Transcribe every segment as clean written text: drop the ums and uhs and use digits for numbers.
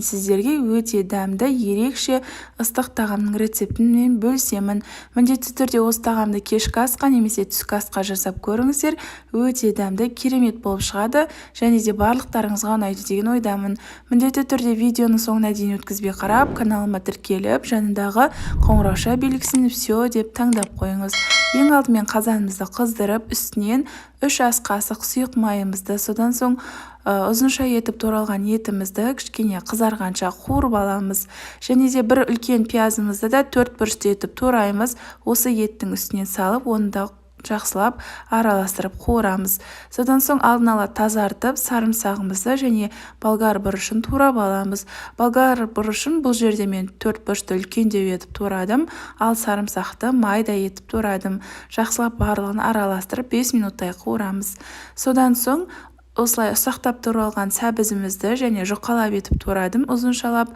Сіздерге өте дәмді, ерекше ыстық тағамның рецептімен бөлісемін. Міндетті түрде осы тағамды кешкі асқа немесе түскі асқа жасап көріңіздер. Өте дәмді, керемет болып шығады және де барлықтарыңызға ұнайды деген ойдамын. Міндетті түрде видеоның соңына дейін өткізбей қарап, каналыма тіркеліп, жанындағы қоңырауша белгісін «Все» деп таңдап қойыңыз. Ең алдымен қазанымызды қыздырып, үстінен 3 ас қасық сұйық майымызды, содан соң ұзынша етіп туралған етімізді кішкене қызарғанша қуырып аламыз. Және де бір үлкен пиязымызды да төрт бұрышты етіп тураймыз. Осы еттің үстіне салып, оны да жақсылап араластырып қуырамыз. Содан соң алдын ала тазартып, сарымсағымызды және болгар бұрышын турап аламыз. Болгар бұрышын бұл жерде мен төрт бұрышты үлкендеу етіп турадым, ал сарымсақты майда етіп турадым. Жақсылап барлығын араластырып, 5 минуттай қуырамыз. Содан соң осылай ұсақтап туралған сәбізімізді және жұқалап етіп турадым, ұзыншалап.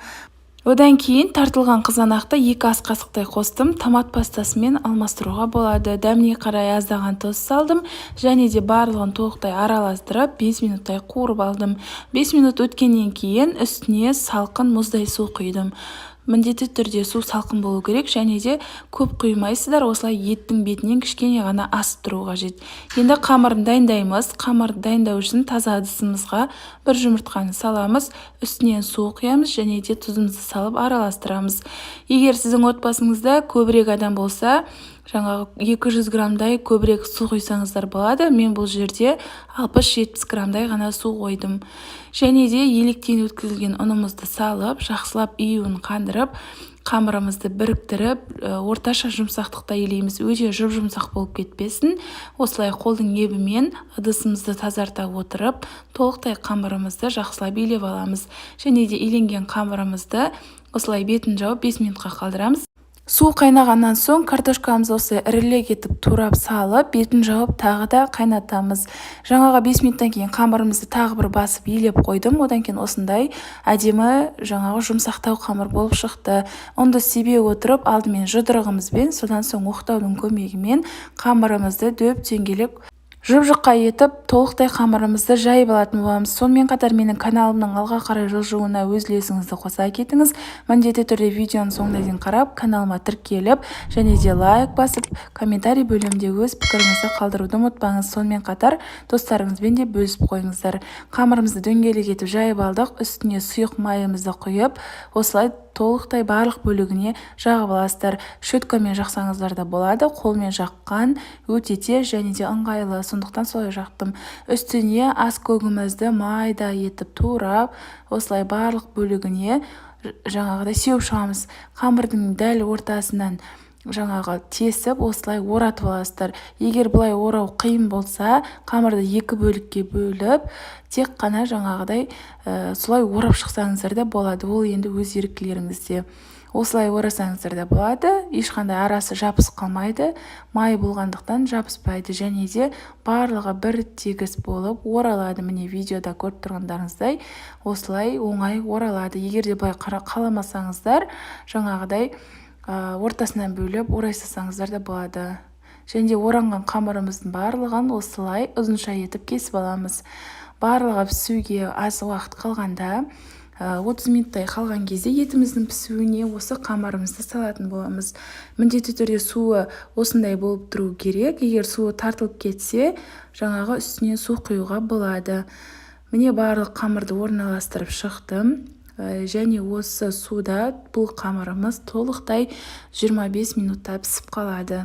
Одан кейін тартылған қызанақты 2 ас қасықтай қостым. Томат пастасымен алмастыруға болады. Дәміне қарай аздаған тұз салдым және де барлығын толықтай араластырып, 5 минуттай қуырып алдым. 5 минут өткеннен кейін үстіне салқын мұздай су құйдым. Міндетті түрде су салқын болу керек және де көп құймайсыздар, осылай еттің бетінен кішкене ғана асып тұру қажет. Енді қамырын дайындаймыз. Қамырды дайындау үшін таза ыдысымызға бір жұмыртқаны саламыз, үстінен су құямыз және де тұзымызды салып араластырамыз. Егер сіздің отбасыңызда көбірек адам болса, жаңағы 200 граммдай көбірек су құйсаңыздар болады. Мен бұл жерде 60-70 граммдай ғана су қойдым. Және де електен өткізілген ұнымызды салып, жақсылап июін қандырып, қамырымызды біріктіріп, орташа жұмсақтықта илейміз. Өте жұп-жұмсақ болып кетпесін. Осылай қолдың ебімен ыдысымызды тазарта отырып, толықтай қамырымызды жақсылап илеп аламыз. Және де иленген қамырымызды осылай бетін жауып, 5 минутқа қалдырамыз. Су қайнағаннан соң картошкамызды осылай ірілік етіп турап салып, бетін жауып, тағы да қайнатамыз. Жаңағы 5 минуттан кейін қамырымызды тағы бір басып, илеп қойдым. Одан кейін осындай әдемі, жаңағы жұмсақтау қамыр болып шықты. Ұнды себе отырып, алдымен жұдырығымызбен, содан соң оқтаудың көмегімен қамырымызды дөп дөңгелек, жұп-жұқа етіп, толықтай қамырымызды жайып алатын боламыз. Сонымен қатар менің каналымның алға қарай жылжуына өз үлесіңізді қоса кетіңіз. Міндетті түрде видеоның соңына дейін қарап, каналыма тіркеліп және де лайк басып, комментарий бөлімінде өз пікіріңізді қалдыруды ұмытпаңыз. Сонымен қатар достарыңызбен де бөлісіп қойыңыздар. Қамырымызды дөңгелек етіп жайып алдық. Үстіне сұйық майымызды құйып, осылай толықтай барлық бөлігіне жағып аласыздар. Щеткамен жақсаңыздар да болады, қолмен жаққан өте тез және де ыңғайлы, сондықтан солай жақтым. Үстіне ас көгімізді майда етіп турап, осылай барлық бөлігіне жаңағыдай сеуіп шығамыз. Қамырдың дәл ортасынан жаңағы тесіп, осылай оратып аласыздар. Егер бұлай орау қиын болса, қамырды екі бөлікке бөліп, тек қана жаңағыдай солай орап шықсаңыздар да болады. Ол енді өз еркілеріңізде. Осылай орасаңыздар да болады, ешқандай арасы жабысып қалмайды, май болғандықтан жабыспайды және де барлығы бір тегіс болып оралады. Міне, видеода көріп тұрғандарыңыздай, осылай оңай оралады. Егер де былай қаламасаңыздар, жаңағыдай ортасынан бөліп орай салсаңыздар да болады. Және де оранған қамырымыздың барлығын осылай ұзынша етіп кесіп аламыз. Барлығы пісуге аз уақыт қалғанда, 30 минуттай қалған кезде етіміздің пісуіне, осы қамырымызды салатын боламыз. Міндетті түрде суы осындай болып тұру керек. Егер суы тартылып кетсе, жаңағы үстіне су құюға болады. Міне, барлық қамырды орналастырып шықтым және осы суда бұл қамырымыз толықтай 25 минутта пісіп қалады.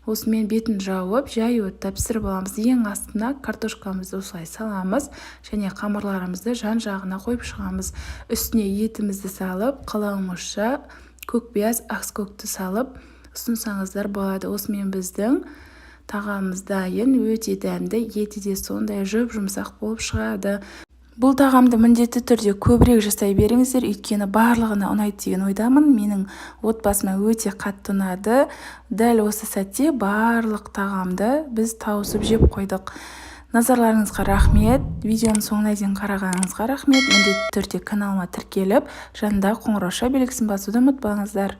Осымен бетін жауып, жай отта пісіріп аламыз. Ең астына картошкамызды осылай саламыз және қамырларымызды жан-жағына қойып шығамыз. Үстіне етімізді салып, қалауыңызша көк пияз, аскөкті салып ұсынсаңыздар болады. Осымен біздің тағамымыз дайын. Өте дәмді, еті де сондай жұп-жұмсақ болып шығады. Бұл тағамды міндетті түрде көбірек жасай беріңіздер, өйткені барлығына ұнайды деген ойдамын. Менің отбасыма өте қатты ұнады. Дәл осы сәтте барлық тағамды біз тауысып жеп қойдық. Назарларыңызға рахмет, видеоның соңына дейін қарағаныңызға рахмет. Міндетті түрде каналыма тіркеліп, жанындағы қоңырауша белгісін басуды ұмытпаңыздар.